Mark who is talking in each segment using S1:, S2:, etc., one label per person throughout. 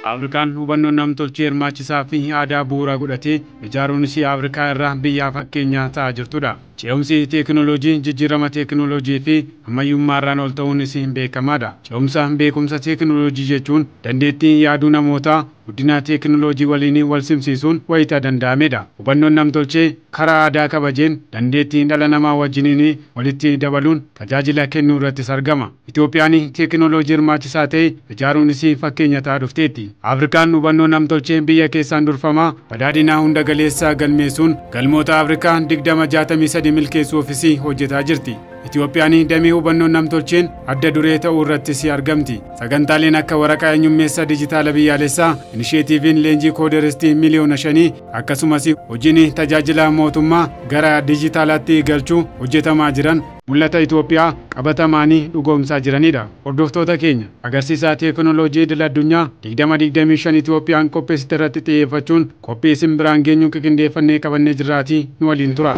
S1: Afrikaan hubannoo namtolchee hirmaachisaa fi aadaa bu'uura godhatee ijaaruun ishee Afrikaa irraa biyya fakkeenyaa ta'aa jirtudha. Ce'umsi teekinooloojii jijjiirama teekinooloojii fi ammayyummaarraan ol ta'uun ishee beekamaadha. Ce'umsa beekumsa teekinooloojii jechuun dandeettii yaaduu namootaa guddina teekinooloojii waliin wal simsiisuun wayita danda'amedha. Hubannoon namtolchee karaa aadaa kabajeen dandeettii dhala namaa wajjiniin walitti dabaluun tajaajila kennuu irrattis argama. Itoophiyaan teekinooloojii hirmaachisaa ta'e ijaaruun ishee fakkeenya ta'aa dhufteetti. Afrikaan hubannoo namtolchee biyya keessaan durfamaa badhaadhina hunda galeessaa galmeessuun galmoota Afrikaa 2063 milkeessuufis hojjetaa jirti. Itoophiyaan damee hubannoo namtolcheen adda duree ta'uu irrattis argamti. Sagantaaleen akka waraqaa eenyummeessaa dijitaala biyyaalessaa, inisheetiiviin leenjii kooderistii 5 miliyoona akkasumas hojiin tajaajila mootummaa gara dijitaalaatti galchuu hojjetamaa jiran mul'ata Itoophiyaa qabatamaanii dhugoomsaa jiranidha. Hordoftoota keenya, agarsiisa teekinooloojii idil addunyaa 2025 Itoophiyaan qopheessite irratti xiyyeeffachuun qophii isin biraan geenyu qindeeffannee qabannee jirraatii nu waliin tura.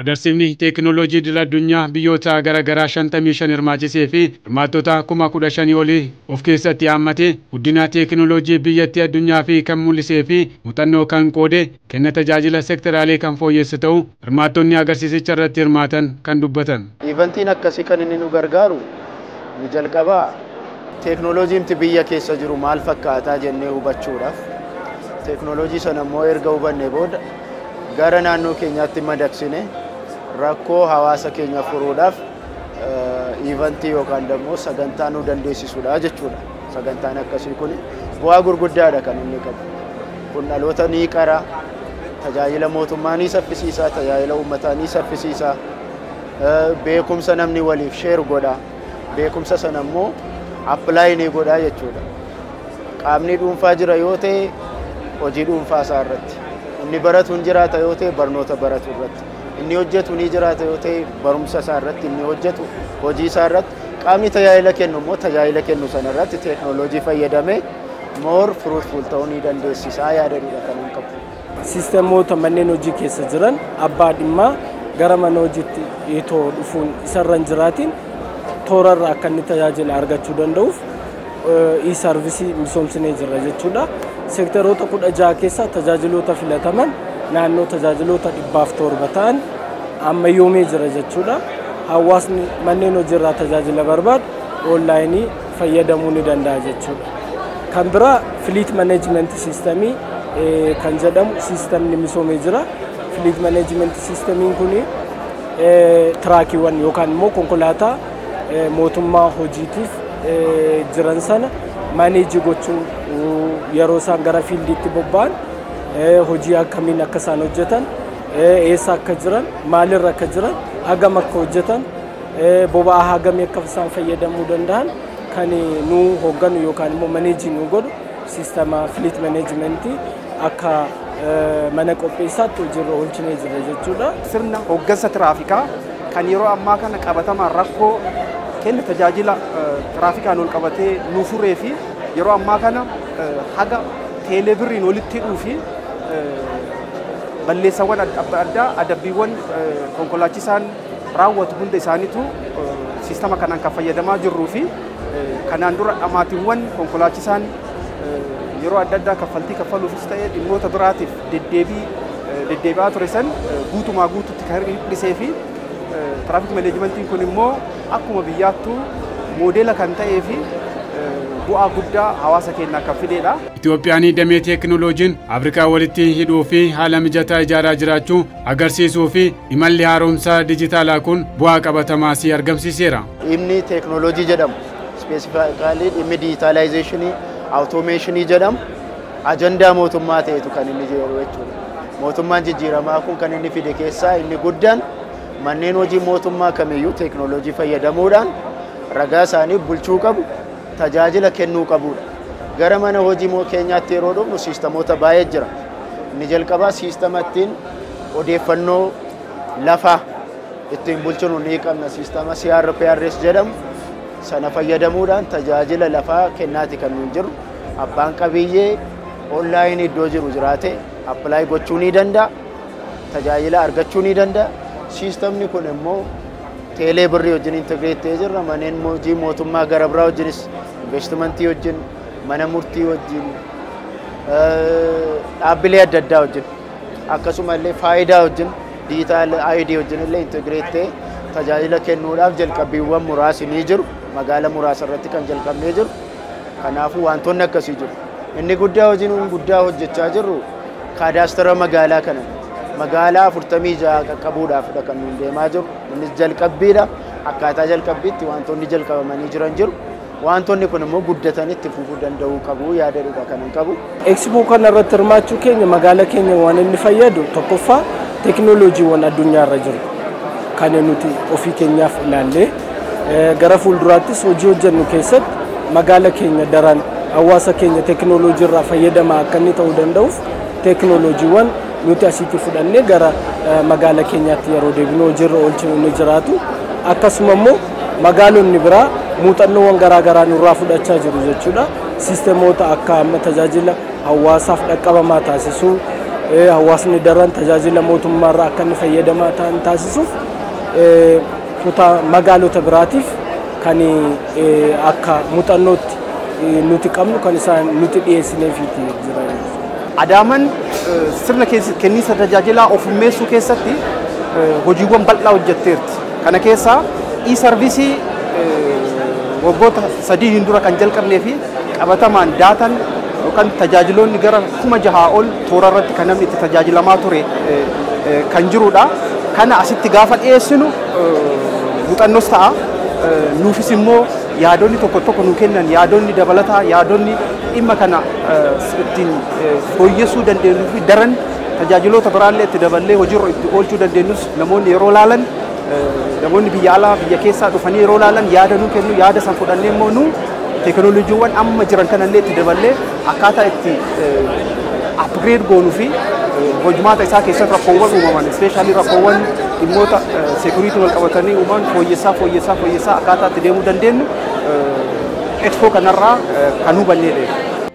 S1: Agarsiifni teekinooloojii idil addunyaa biyyoota garaa garaa 55 hirmaachisee fi hirmaattota 15,000 olii of keessatti hammate guddina teekinooloojii biyyattii addunyaa fi kan mul'isee fi muuxannoo kan qoode, kenna tajaajila sektoraalee kan fooyyesse ta'uu hirmaattonni agarsiisicha irratti hirmaatan kan dubbatan.
S2: Eventiin akkasii kan inni nu gargaaru nu jalqabaa teeknooloojiin biyya keessa jiru maal fakkaataa jennee hubachuudhaaf, teeknooloojii sana immoo erga hubanne booda gara naannoo keenyaatti madaqsine rakkoo hawaasa keenya furuudhaaf eventii yookaan immoo sagantaa nu dandeessisudha jechuudha. Sagantaan akkasii kun bu'aa gurguddaadha kan inni qabu. Kun dhaloota ni qara, tajaajila mootummaa ni saffisiisa, tajaajila uummataa ni saffisiisa, beekumsa namni waliif share godha, beekumsa sana immoo apply ni godha jechuudha. Qaamni dhuunfaa jira yoo ta'e hojii dhuunfaa isaa irratti, inni baratu hin jiraata yoo ta'e barnoota baratu irratti, inni hojjetu ni jiraata yoo ta'e barumsa isaa irratti, inni hojjetu hojii isaa irratti, qaamni tajaajila kennu immoo tajaajila kennu sana irratti teeknooloojii fayyadamee more fruitful ta'uu ni dandeessisaa yaadaniidha kan hin qabu.
S3: Siistemoota manneen hojii keessa jiran abbaa dhimmaa gara mana hojiitti itoo dhufuun isarra hin jiraatiin toorarra akka inni tajaajila argachuu danda'uuf e-service misoomsinee jirra jechuudha. Seektaroota 16 keessaa tajaajiloota filataman naannoo tajaajiloota 107 ta'an ammayyoomee jira jechuudha. Hawaasni manneen hojiirraa tajaajila barbaadu onlaayinii fayyadamuu ni danda'a jechuudha. Kan biraa fleet management systemii kan jedhamu siistemni misoomee jira. Fleet management systemiin kun tiraakiiwwan yookaan immoo konkolaataa mootummaa hojiitiif jiran sana manage gochuu, yeroo isaan gara fieldiitti bobba'an hojii akkamiin akka isaan hojjetan, eessa akka jiran, maalirra akka jiran, hagam akka hojjetan, boba'aa hagamii akka isaan fayyadamuu danda'an kan nu hoogganu yookaan immoo manage nu godhu siistama fleet managementii akka mana qopheessaatti hojiirra oolchinee jirra jechuudha.
S4: Sirna hooggansa tiraafikaa kan yeroo ammaa kana qabatamaan rakkoo kenna tajaajila tiraafikaan ol qabatee nu furee fi yeroo ammaa kana haga teelebirriin walitti hidhuu fi balleessawwan adda addaa, adabbiiwwan konkolaachisaan raawwatu hunda isaaniitu siistama kanaan kan fayyadamaa jirruu fi kanaan dura dhamaatiiwwan konkolaachisaan yeroo adda addaa kaffaltii kaffaluufis ta'ee dhimmoota biraatiif deddeebii deddeebi'aa ture san guutumaa guututti kan hir'isee fi traffic managementiin kun immoo akkuma biyyaattuu moodela kan ta'ee fi bu'aa guddaa hawaasa keenyaa kan fidedha.
S1: Itoophiyaan damee teekinooloojiin Afrikaa walitti hidhuu fi haala mijataa ijaaraa jiraachuu agarsiisuu fi imalli haaromsaa dijitaalaa kun bu'aa qabatamaa si argamsiiseera.
S2: Dhimmi teeknooloojii jedhamu, specifically dhimmi digitalizationii, automationii jedhamu ajandaa mootummaa ta'etu kan inni jiru jechuudha. Mootummaan jijjiiramaa kun kan inni fide keessaa inni guddaan manneen hojii mootummaa kamiyyuu teeknooloojii fayyadamuudhaan ragaa isaanii bulchuu qabu, tajaajila kennuu qabudha. Gara mana hojii keenyaatti yeroo dhufnu siistamoota baay'ee jira. Inni jalqabaa siistama ittiin odeeffannoo lafaa Ittiin bulchinu ni qabna siistama CRPRS jedhamu sana fayyadamuudhaan tajaajila lafaa kennaati kan nuun jiru. Abbaan qabiyyee onlaayinii iddoo jiru jiraate appilaayi gochuu ni danda'a. Tajaajila argachuu ni danda'a. Siistamni kun immoo teelee birrii wajjin integreet ta'ee jirra. Manneen hojii mootummaa gara biraa wajjinis investimentii wajjin, mana murtii wajjin, dhaabbilee adda addaa wajjin akkasuma illee faayidaa wajjin diijitaal ID wajjin illee integreet ta'ee tajaajila kennuudhaaf jalqabbiiwwan muraasni ni jiru. Magaala muraasa irratti kan jalqabnee jiru. Kanaafuu wantoonni akkasii jiru. Inni guddaa hojiin guddaa hojjechaa jirru kaadaastara magaalaa kana magaalaa 46 qaqqabuudhaafidha kan nuun deemaa jiru. Innis jalqabbiidha. Akkaataa jalqabbiitti wantoonni jalqabamanii jiran jiru. Wantoonni kun immoo guddatanii itti fufuu danda'uu qabu yaadadha kan hin qabu.
S3: Expo kana irratti hirmaachuu keenya magaala keenya waan inni fayyadu tokkoffaa teekinooloojiiwwan addunyaarra jiru kan nuti ofii keenyaaf ilaallee gara fuulduraattis hojii hojjennu keessatti magaala keenya daran hawaasa keenya teekinooloojii irraa fayyadamaa akka inni ta'uu danda'uuf teekinooloojiiwwan nuti asitti fudhannee gara magaala keenyaatti yeroo deebinu hojiirra oolchinu ni jiraatu. Akkasuma immoo magaalonni biraa muuxannoowwan garaagaraa nurraa fudhachaa jiru jechuudha. Siistemoota akka amma tajaajila hawaasaaf dhaqqabamaa taasisuu, hawaasni daran tajaajila mootummaarraa akka inni fayyadamaa ta'an taasisuuf kutaa magaalota biraatiif kan akka muuxannootti nuti qabnu kan isaan nuti dhiyeessineefiiti jira.
S4: Adaamaan sirna kenniinsa tajaajilaa ofummeessuu keessatti hojiiwwan bal'aa hojjetteerti. Kana keessaa e-sarviisii waggoota 3 dura kan jalqabnee fi qabatamaan daatan yookaan tajaajiloonni gara 6,000 ol toora irratti kan namni itti tajaajilamaa ture kan jirudha. Kana asitti gaafa dhiyeessinu muuxannoos ta'a. Nuufis immoo yaadonni tokko tokko nu kennan yaadonni dabalataa yaadonni dhimma kana ittiin fooyyessuu dandeenyuu fi daran tajaajiloota biraallee itti daballee hojiirra itti oolchuu dandeenyus namoonni yeroo laalan namoonni biyya alaa biyya keessaa dhufanii yeroo laalan yaada nuu kennu yaada san fudhannee immoo nu teekinooloojiiwwan amma jiran kanallee itti daballee akkaataa itti upgrade goonuu fi hojmaata isaa keessatti rakkoowwan uumaman ispeeshaalii rakkoowwan dhimmoota seekuriitii wal qabatanii uumaman fooyyessaa fooyyessaa fooyyessaa akkaataa itti deemuu dandeenyu expo kanarraa kan hubannedha.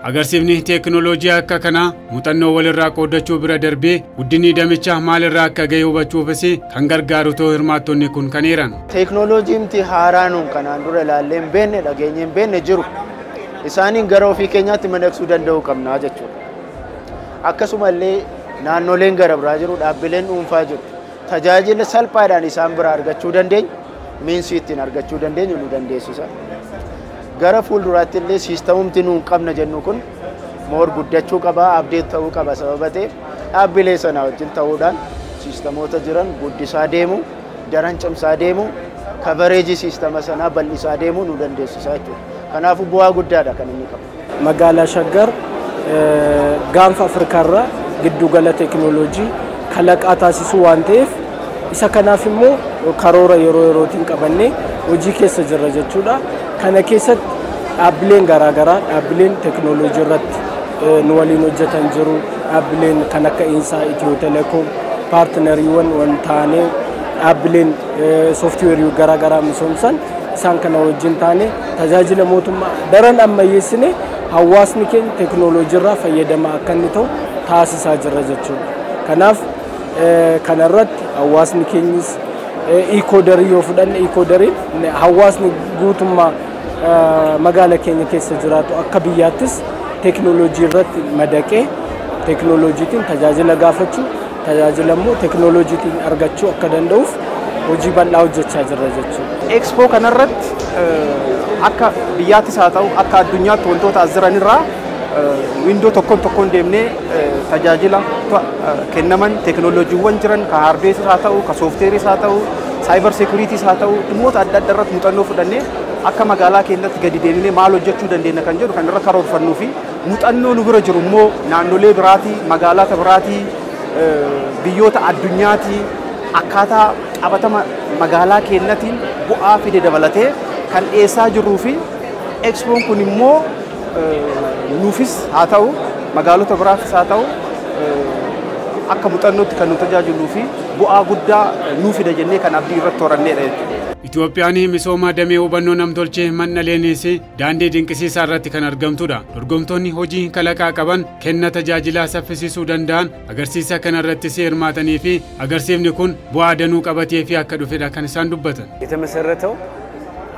S1: Agarsiifni teekinooloojii akka kanaa muuxannoo walirraa qooddachuu bira darbee guddinni damichaa maalirraa akka gahe hubachuufis kan gargaaru ta'uu hirmaattonni kun kan eeran.
S2: Teekinooloojiin haaraa nuun kanaan dura ilaallee hin beekne dhageenye hin beekne jiru. Isaaniin gara ofii keenyaatti madaqsuu danda'uu qabna jechuudha. Akkasuma illee naannoleen gara biraa jiru dhaabbileen dhuunfaa jiru. Tajaajila salphaadhaan isaan biraa argachuu dandeenyu miinsii ittiin argachuu dandeenyu nu dandeessisa. Gara fuulduraatti illee siistamumti nuun qabna jennu kun moor guddachuu qaba, abdeet ta'uu qaba sababa ta'eef dhaabbilee sana wajjin ta'uudhaan siistamoota jiran guddisaa deemu, daran cimsaa deemu, kabareejii siistama sanaa bal'isaa deemu nu dandeessisa jechuudha. Kanaafuu bu'aa guddaadha kan inni qabu.
S3: Magaalaa Shaggar gaanfa Afrikaarraa giddugala teekinooloojii kalaqaa taasisuu waan ta'eef isa kanaaf immoo karoora yeroo yerootiin qabannee hojii keessa jirra jechuudha. Kana keessatti dhaabbileen garaagaraa dhaabbileen teekinooloojii irratti nu waliin hojjetan jiru. Dhaabbileen kan akka Insaa, Itiyoo Telekoom, paartinariiwwan waan taanee dhaabbileen sooftiweerii garaagaraa misoomsan isaan kana wajjin taanee tajaajila mootummaa daran ammayyeessine hawaasni keenya teekinooloojii irraa fayyadamaa akka inni ta'u taasisaa jirra jechuudha. Kanaaf kanarratti hawaasni keenyis iikoodarii yoo fudhanne iikoodariin hawaasni guutummaa magaala keenya keessa jiraatu akka biyyaattis teekinooloojii irratti madaqee teekinooloojiitiin tajaajila gaafachuu tajaajila immoo teekinooloojiitiin argachuu akka danda'uuf hojii bal'aa hojjechaa jirra jechuudha.
S4: Expo kanarratti akka biyyaattis haa ta'u akka addunyaatti wantoota as jiranirraa windoo tokkoon tokkoon deemnee tajaajila kennaman teekinooloojiiwwan jiran ka haardweeris haa ta'u ka soofteeris haa ta'u saayibar seekuriitiis haa ta'u dhimmoota adda addaa irratti muuxannoo fudhannee akka magaalaa keenyatti gadi deemnee maal hojjechuu dandeenya kan jedhu kan irra karoorfannuu fi muuxannoo nu bira jiru immoo naannolee biraatii magaalota biraatii biyyoota addunyaatii akkaataa qabatama magaalaa keenyatiin bu'aa fide dabalatee kan dhiyeessaa jirruu fi ekspoon kun immoo nuufis haa ta'u magaalota biraafis haa ta'u akka muuxannootti kan nu tajaajiluu fi bu'aa guddaa nuu fida jennee kan abdii irratti horanneedha jechuudha.
S1: Itoophiyaan misooma damee hubannoo namtolchee mandhaleenis daandii dinqisiisaa irratti kan argamtudha. Dorgomtoonni hojii kalaqaa qaban kenna tajaajilaa saffisiisuu danda'an agarsiisa kanarrattis hirmaatanii fi agarsiifni kun bu'aa danuu qabatee fi akka dhufedha kan isaan dubbatan.
S5: የተመሰረተው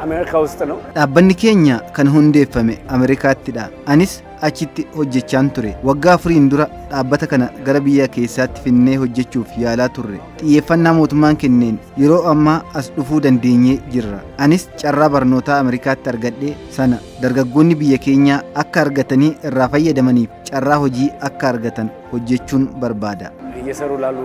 S5: አሜሪካ ውስጥ ነው።
S6: Dhaabbanni keenya kan hundeeffame Ameerikaattidha. Anis achitti hojjechaan ture. Waggaa 4 dura dhaabbata kana gara biyya keessaatti finnee hojjechuuf yaalaa turre. Xiyyeeffannaa mootummaan kenneen yeroo ammaa as dhufuu dandeenyee jirra. Anis carraa barnootaa Ameerikaatti argadhe sana dargaggoonni biyya keenyaa akka argatanii irraa fayyadamaniif carraa hojii akka argatan hojjechuun barbaada.
S5: እየሰሩ ላሉ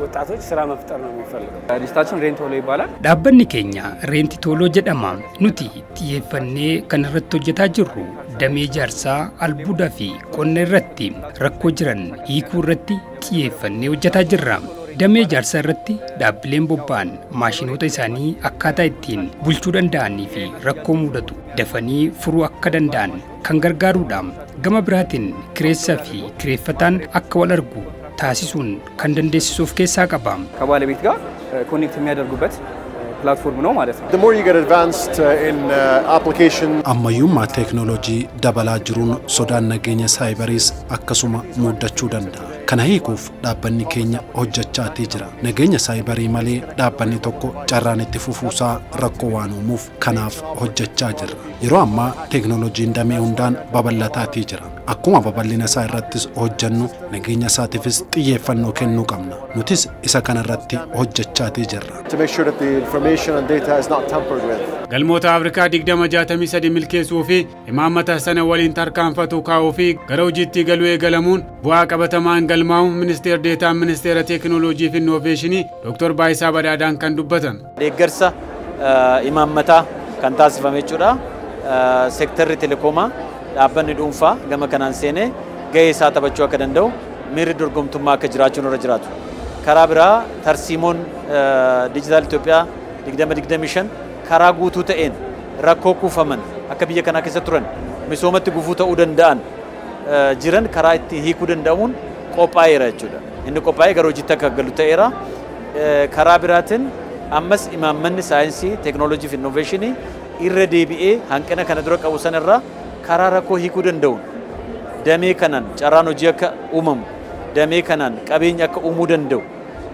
S5: ወጣቶች ስራ መፍጠር ነው የሚፈልገው።
S7: ድርጅታችን ሬንቶሎ ይባላል።
S8: Dhaabbanni keenya Reentitooloo jedhama. Nuti xiyyeeffannee kan irratti hojjetaa jirru damee ijaarsaa, albuudaa fi qonna irratti rakkoo jiran hiikuu irratti xiyyeeffannee hojjetaa jirra. Damee ijaarsaa irratti dhaabbileen bobba'an maashinoota isaanii akkaataa ittiin bulchuu danda'anii fi rakkoo mudatu dafanii furuu akka danda'an kan gargaarudha. Gama biraatiin kireessaa fi kireeffataan akka wal argu taasisuun kan dandeessisu of keessaa qaba.
S7: ከባለቤት ጋር ኮኔክት የሚያደርጉበት ፕላትፎርም ነው ማለት ነው።
S9: The more you get advanced in application
S10: Ammayyummaa teeknooloojii dabalaa jiruun sodaan nageenya saayibariis akkasuma muddachuu danda'a. Kana hiikuuf dhaabbanni keenya hojjechaatii jira. Nageenya saayibarii malee dhaabbanni tokko carraan itti fufuusaa rakkoo waan uumuuf kanaaf hojjechaa jirra. Yeroo ammaa teeknooloojiin damee hundaan babal'ataatii jira. Akkuma babal'ina isaa irrattis hojjennu nageenya isaatiifis xiyyeeffannoo kennuu qabna. Nutis isa kanarratti hojjechaatii jirra.
S9: to make sure that the information and data is not tampered with.
S1: Galmoota Afrikaa 2063 milkeessuu fi imaammata sana waliin tarkaanfatu kaa'uu fi gara hojiitti galuu eegalamuun bu'aa qabatamaan galmaa'u ministeer deetaan ministeera teekinooloojii fi innoveeshinii Dr. Baayisaa Badhaadhaan kan dubbatan.
S11: Deeggarsa imaammataa kan taasifame jechuudha. Seektarri telekoomaa dhaabbanni dhuunfaa gama kanaan seenee gahee isaa taphachuu akka danda'u miirri dorgomtummaa akka jiraachuun irra jiraatu. Karaa biraa tarsiimoon diijitaal Itoophiyaa 2025 karaa guutuu ta'een rakkoo kuufaman akka biyya kanaa keessa turan misoomatti gufuu ta'uu danda'an jiran karaa itti hiikuu danda'amuun qophaa'eera jechuudha. Inni qophaa'ee gara hojiitti akka galu ta'eera. Karaa biraatiin ammas imaammanni saayinsii, teeknooloojii fi innoveeshinii irra deebi'ee hanqina kana dura qabu sanarraa karaa rakkoo hiikuu danda'uun damee kanaan carraan hojii akka uumamu, damee kanaan qabeenya akka uumuu danda'u,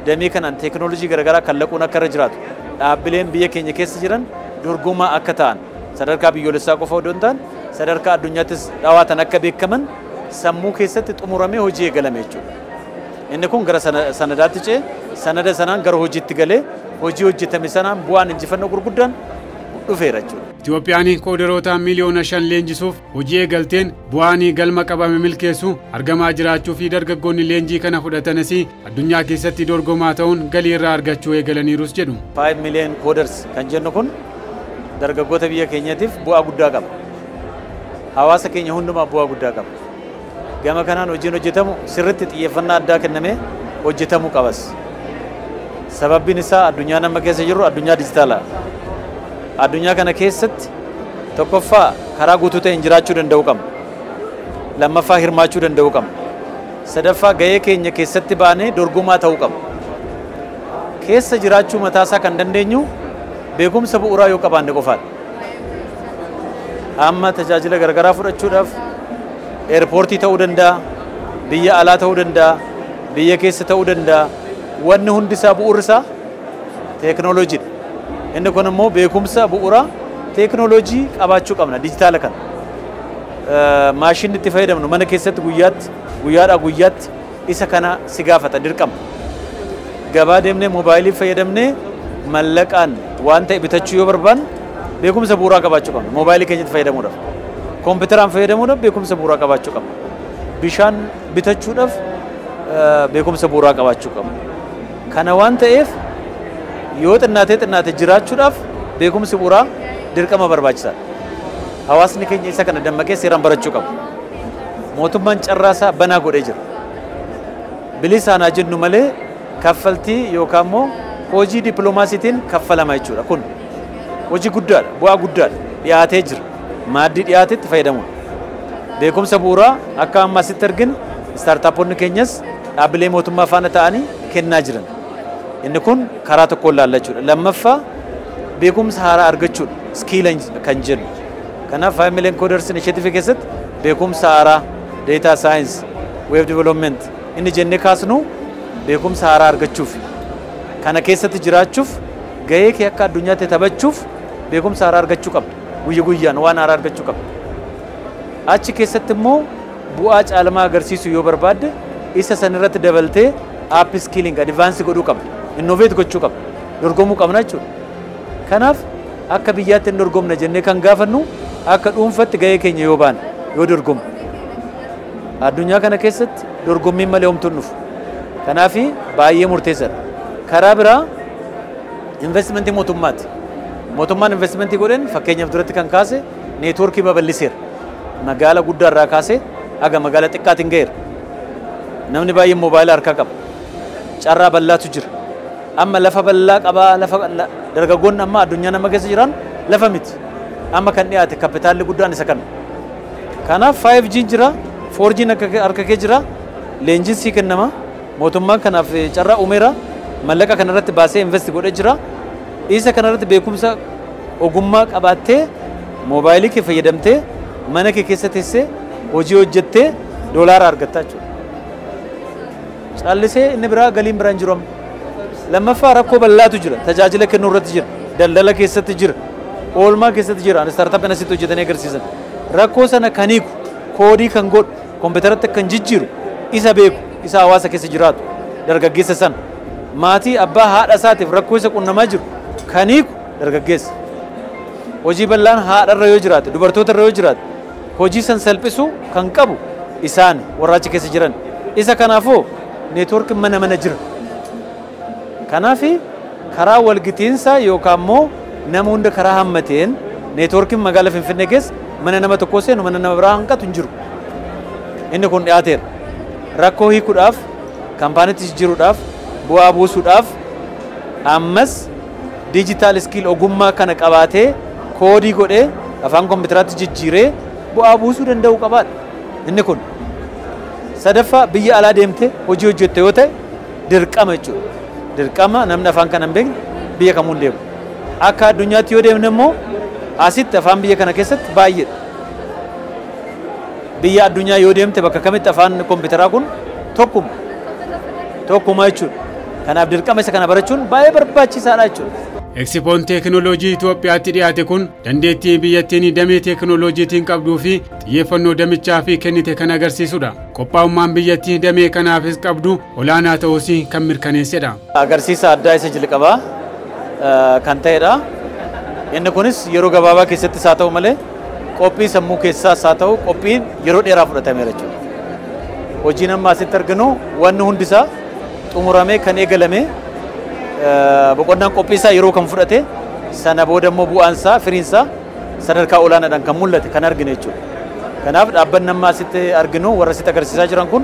S11: damee kanaan teeknooloojii garaagaraa kallaquun akka irra jiraatu, dhaabbileen biyya keenya keessa jiran dorgomaa akka ta'an sadarkaa biyyoolessaa qofa odoo hin taane sadarkaa addunyaattis dhawaatan akka beekaman sammuu keessatti xumuramee hojii eegalame jechuudha. Inni kun gara sanadaatti ce'e, sanada sanaan gara hojiitti galee hojii hojjetame sanaan bu'aan injifannoo gurguddaan dhufeera jechuudha.
S1: Itoophiyaan koodaroota miliyoona 5 leenjisuuf hojii eegalteen bu'aan galma qabame milkeessu argamaa jiraachuu fi dargaggoonni leenjii kana fudhatanis addunyaa keessatti dorgomaa ta'uun galii irraa argachuu eegalaniirus jedhu.
S11: 5 million coders kan jennu kun dargaggoota biyya keenyaatiif bu'aa guddaa qaba. Hawaasa keenya hundumaa bu'aa guddaa qaba. Gama kanaan hojiin hojjetamu sirriitti xiyyeeffannaa addaa kennamee hojjetamuu qabas. Sababbiin isaa addunyaa nama keessa jirru addunyaa dijitaalaa. Addunyaa kana keessatti tokkoffaa karaa guutuu ta'een jiraachuu danda'uu qabna. Lammaffaa hirmaachuu danda'uu qabna. Sadaffaa gahee keenya keessatti baanee dorgomaa ta'uu qabna. Keessa jiraachuu mataasaa kan dandeenyu beekumsa bu'uuraa yoo qabaanne qofaadha. Amma tajaajila garagaraa fudhachuudhaaf eerpoortii ta'uu danda'a, biyya alaa ta'uu danda'a, biyya keessa ta'uu danda'a. Wanni hundisaa bu'uurri isaa teeknooloojiidha. Inni kun immoo beekumsa bu'uuraa teeknooloojii qabaachuu qabna dijitaala kana. Maashinni itti fayyadamnu mana keessatti guyyaatti guyyaadhaa guyyaatti isa kana si gaafata dirqama. Gabaa deemnee moobaayilii fayyadamnee mallaqaan waan ta'e bitachuu yoo barbaanne beekumsa bu'uuraa qabaachuu qabna moobaayilii keenyatti fayyadamuudhaaf. Kompiitaraan fayyadamuudhaaf beekumsa bu'uuraa qabaachuu qabna. Bishaan bitachuudhaaf beekumsa bu'uuraa qabaachuu qabna. Kana waan ta'eef yoo xinnaatee xinnaate jiraachuudhaaf beekumsi bu'uuraa dirqama barbaachisaadha. Hawaasni keenya isa kana dammaqee seeraan barachuu qaba. Mootummaan carraasaa banaa godhee jira. Bilisaan haa jennu malee kaffaltii yookaan immoo hojii dippiloomaasiitiin kaffalama jechuudha. Kun hojii guddaadha, bu'aa guddaadha, dhiyaatee jira. Maaddii dhiyaatetti fayyadamuudha. Beekumsa bu'uuraa akka amma asitti arginu istaartaappoonni keenyas Dhaabbilee mootummaa faana ta'anii kennaa jiran. Inni kun karaa tokkoon laallachuudha. Lammaffaa beekumsa haaraa argachuudha. Skill kan jennu. Kanaaf 5 million coders initiative keessatti beekumsa haaraa, data science, web development inni jennee kaasnu beekumsa haaraa argachuuf kana keessatti jiraachuuf gahee kee akka addunyaatti taphachuuf beekumsa haaraa argachuu qabda. Guyya guyyaan waan haaraa argachuu qabda. Achi keessatti immoo bu'aa caalmaa agarsiisu yoo barbaadde isa sanirratti dabaltee upskilling advance godhuu qabda. Innovate gochuu qabda. Dorgomuu qabna jechuudha. Kanaaf akka biyyaatti hin dorgomna jennee kan gaafannu akka dhuunfatti gahee keenya yoo baane yoo dorgomne. Addunyaa kana keessatti dorgommiin malee homtuu hin dhufu. Kanaaf baay'ee murteessaadha. Karaa biraa investimentii mootummaati. Mootummaan investimentii godheen fakkeenyaaf duratti kan kaase neetwoorkii babal'iseera. Magaala guddaa irraa kaasee haga magaala xiqqaatiin ga'eera. Namni baay'een moobaayila harkaa qaba. Carraa bal'aatu jira. Amma lafa bal'aa qabaa lafa dargaggoonni amma addunyaa nama keessa jiran lafa miti. Amma kan dhiyaate kapitaalli guddaan isa kana. Kanaaf 5G jira, 4G harka kee jira, leenjiin sii kennama. Mootummaan kanaaf carraa uumeera. Mallaqa kanarratti baasee invest godhee jira. Isa kanarratti beekumsa ogummaa qabaattee moobaayilii kee fayyadamtee mana kee keessa teessee hojii hojjettee doolaara argattaa jechuudha. Caallisee inni biraa galiin biraan jiru amma. Lammaffaa rakkoo bal'aatu jira. Tajaajila kennuu irratti jira. Daldala keessatti jira. Oolmaa keessatti jira. Ani startup asitti hojjetanii agarsiisan. Rakkoo sana kan hiiku, koodii kan godhu, kompiitaratti kan jijjiiru, isa beeku, isa hawaasa keessa jiraatu, dargaggeessa sana. Maatii abbaa haadha isaatiif rakkoo isa qunnamaa jiru kan hiiku dargaggeessa. Hojii bal'aan haadharra yoo jiraate, dubartootarra yoo jiraate, hojii san salphisuu kan qabu isaan warra achi keessa jiran. Isa kanaafuu neetwoorkiin mana mana jira. Kanaaf karaa walgitiinsa yookaan immoo nama hunda karaa hammateen neetwoorkiin magaalaa Finfinnee keessa mana nama tokkoo seenu mana nama biraa hanqatu hin jiru. Inni kun dhiyaateera. Rakkoo hiikuudhaaf, kaampaaniitti jijjiiruudhaaf, bu'aa buusuudhaaf ammas diijitaal skiil ogummaa kana qabaatee koodii godhee afaan kompiitaraatti jijjiiree bu'aa buusuu danda'u qabaadha. Inni kun sadaffaa biyya alaa deemtee hojii hojjette yoo ta'e dirqama jechuudha. Dirqama namni afaan kana hin beekne biyya kamuu hin deemu. Akka addunyaatti yoo deemne immoo asitti afaan biyya kana keessatti baay'eedha. Biyya addunyaa yoo deemte bakka kamitti afaan kompiitaraa kun tokkuma. Tokkuma jechuudha. Kanaaf dirqama isa kana barachuun baay'ee barbaachisaadha jechuudha.
S1: Eksipoon teekinooloojii Itoophiyaatti dhiyaate kun dandeettii biyyattiin damee teekinooloojiitiin qabduu fi xiyyeeffannoo damichaa fi kennite kan agarsiisudha. Qophaa'ummaan biyyattii damee kanaafis qabdu olaanaa ta'uus kan mirkaneessedha.
S11: Agarsiisa addaa isa jalqabaa kan ta'edha. Inni kunis yeroo gabaabaa keessattis haa ta'u malee qophii sammuu keessaas haa ta'u qophiin yeroo dheeraa fudhatameera jechuudha. Hojiin amma asitti arginu wanni hundisaa xumuramee kan eegalame boqonnaan qophii isaa yeroo kan fudhate sana booda immoo bu'aan isaa firiin isaa sadarkaa olaanaadhaan kan mul'ate kan arginu jechuudha. Kanaaf dhaabbanni amma asitti arginu warra asitti agarsiisaa jiran kun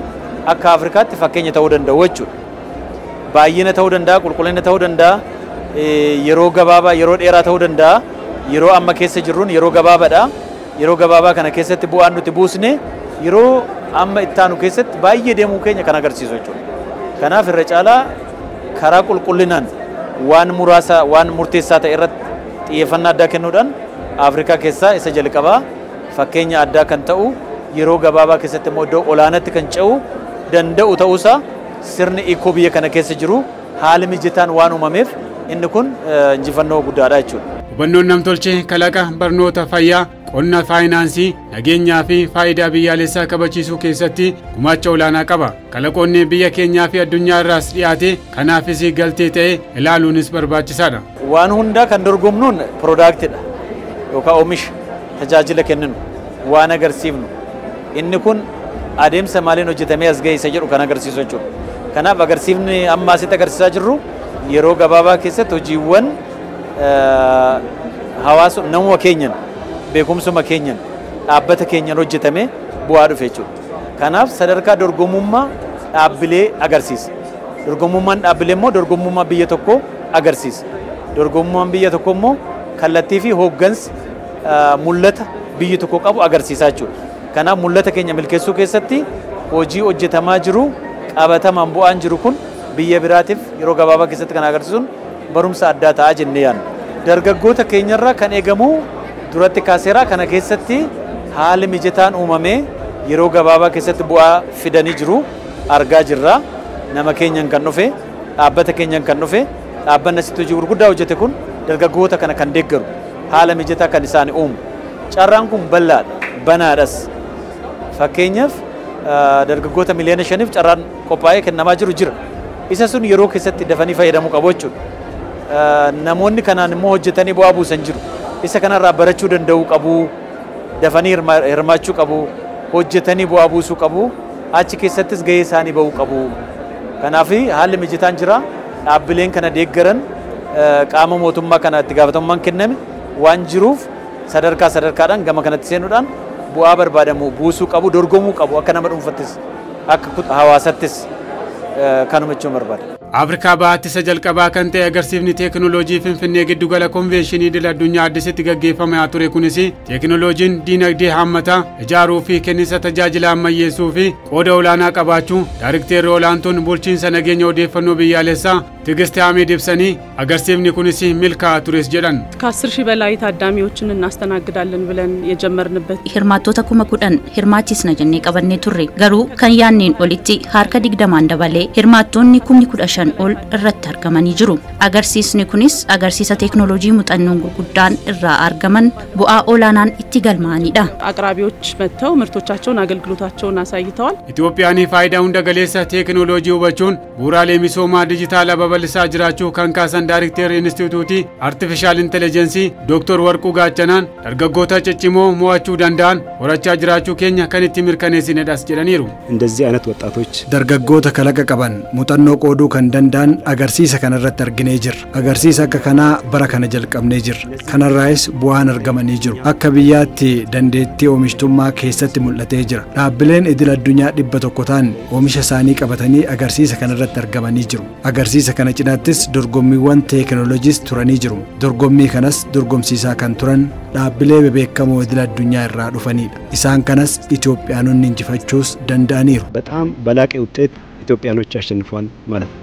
S11: akka Afrikaatti fakkeenya ta'uu danda'u jechuudha. Baay'ina ta'uu danda'a, qulqullina ta'uu danda'a, yeroo gabaabaa, yeroo dheeraa ta'uu danda'a. Yeroo amma keessa jirruun yeroo gabaabaadha. Yeroo gabaabaa kana keessatti bu'aan nuti buusne yeroo amma itti aanu keessatti baay'ee deemuu keenya kan agarsiisu jechuudha. Kanaaf irra caalaa karaa qulqullinaan waan muraasa waan murteessaa ta'e irratti xiyyeeffannaa addaa kennuudhaan Afrikaa keessaa isa jalqabaa fakkeenya addaa kan ta'u yeroo gabaabaa keessatti immoo iddoo olaanaatti kan ce'u danda'u ta'uusaa sirni ikoo biyya kana keessa jiru haala mijataan waan uumameef inni kun injifannoo guddaadha jechuudha.
S1: Hubannoon namtolchee kalaqa barnoota fayyaa, qonna faayinaansii, nageenyaa fi faayidaa biyyaalessaa kabachiisuu keessatti gumaacha olaanaa qaba. Kalaqoonni biyya keenyaa fi addunyaa irraas dhiyaate kanaafis galtee ta'e ilaaluunis barbaachisaadha.
S11: Waan hundaa kan dorgomnuun piroodaktidha yookaan oomisha tajaajila kenninu waan agarsiifnu inni kun adeemsa maaliin hojjetamee as ga'e isa jedhu kan agarsiisu jechuudha. Kanaaf agarsiifni amma asitti agarsiisaa jirru yeroo gabaabaa keessatti hojiiwwan hawaasa namuma keenyan beekumsuma keenyan dhaabbata keenyan hojjetame bu'aa dhufe jechuudha. Kanaaf sadarkaa dorgomummaa dhaabbilee agarsiisa. Dorgomummaan dhaabbilee immoo dorgomummaa biyya tokkoo agarsiisa. Dorgomummaan biyya tokkoo immoo kallattii fi hooggansa mul'ata biyyi tokko qabu agarsiisaa jechuudha. Kanaaf mul'ata keenya milkeessuu keessatti hojii hojjetamaa jiru Qabatamaan bu'aan jiru kun biyya biraatiif yeroo gabaabaa keessatti kan agarsiisuun barumsa addaa ta'a jennee yaadna. Dargaggoota keenyarraa kan eegamu duratti kaaseeraa kana keessatti haalli mijataan uumamee yeroo gabaabaa keessatti bu'aa fidanii jiru argaa jirra. Nama keenyan kan dhufe, dhaabbata keenyan kan dhufe, dhaabbanni asitti hojii gurguddaa hojjete kun dargaggoota kana kan deeggaru haala mijataa kan isaan uumu. Carraan kun bal'aadha, banaadhas. Fakkeenyaaf dargaggoota miliyoona 5 carraan qophaa'ee kennamaa jiru jira. Isa sun yeroo keessatti dafanii fayyadamuu qabu jechuudha. Namoonni kanaan immoo hojjetanii bu'aa buusan jiru. Isa kanarraa barachuu danda'uu qabu, dafanii hirmaachuu qabu, hojjetanii bu'aa buusuu qabu, achi keessattis gahee isaanii bahuu qabu. Kanaaf haalli mijataan jira. Dhaabbileen kana deeggaran qaama mootummaa kana itti gaafatamummaan kenname waan jiruuf sadarkaa sadarkaadhaan gama kanatti seenuudhaan bu'aa barbaadamu buusuu qabu, dorgomuu qabu akka nama dhuunfattis akka hawaasattis kanuma jechuun barbaada.
S1: Afrikaa bahaatti isa jalqabaa kan ta'e agarsiifni teekinooloojii Finfinnee giddugala konveenshinii idil addunyaa Addisitti gaggeeffamaa ture kunis teekinooloojiin diinagdee haammataa ijaaruu fi kenniinsa tajaajila ammayyeessuu fi qooda olaanaa qabaachuu Daayirikteerri olaantuun bulchiinsa nageenya odeeffannoo biyyaalessaa Tigist Ahmed ibsanii agarsiifni kunis milkaa'aa tures jedhan.
S12: ከ10 ሺህ በላይ ታዳሚዎችን እናስተናግዳለን ብለን የጀመርንበት
S13: Hirmaattoota 10,000 hirmaachisna jennee qabannee turre, garuu kan yaanneen olitti harka 20 dabalee hirmaattoonni 15,000 ol irratti argamanii jiru. Agarsiisni kunis agarsiisa teeknooloojii muuxannoon gurguddaan irraa argaman bu'aa olaanaan itti galmaa'anidha.
S12: አቅራቢዎች መጥተው ምርቶቻቸውን አገልግሎታቸውን አሳይተዋል።
S1: Itoophiyaan faayidaa hunda galeessa teeknooloojii hubachuun bu'uuraalee misoomaa dijitaalaa babal'isaa jiraachuu kan kaasan Daayirikteerri Inistituutii Artifishaal Intelligensii Dooktor Warquu Gaachanaan dargaggoota ciccimoo mo'achuu danda'an horachaa jiraachuu keenya kan itti mirkaneessinedhas jedhaniiru.
S14: እንደዚህ አይነት ወጣቶች
S15: Dargaggoota kalaqa qaban muuxannoo qooduu kan danda'an agarsiisa kanarratti arginee jirra. Agarsiisa akka kanaa bara kana jalqabnee jirra. Kanarraayis bu'aan argamanii jiru. Akka biyyaatti dandeettii oomishtummaa keessatti mul'atee jira. Dhaabbileen idil addunyaa 100 ta'an oomisha isaanii qabatanii agarsiisa kanarratti argamanii jiru. Agarsiisa kana cinaattis dorgommiiwwan teekinooloojiis turanii jiru. Dorgommii kanas dorgomsiisaa kan turan dhaabbilee bebeekamoo idil addunyaa irraa dhufanidha. Isaan kanas Itoophiyaanonni injifachuus danda'aniiru.
S14: በጣም በላቀ ውጤት ኢትዮጵያኖች አሸንፈዋል ማለት ነው።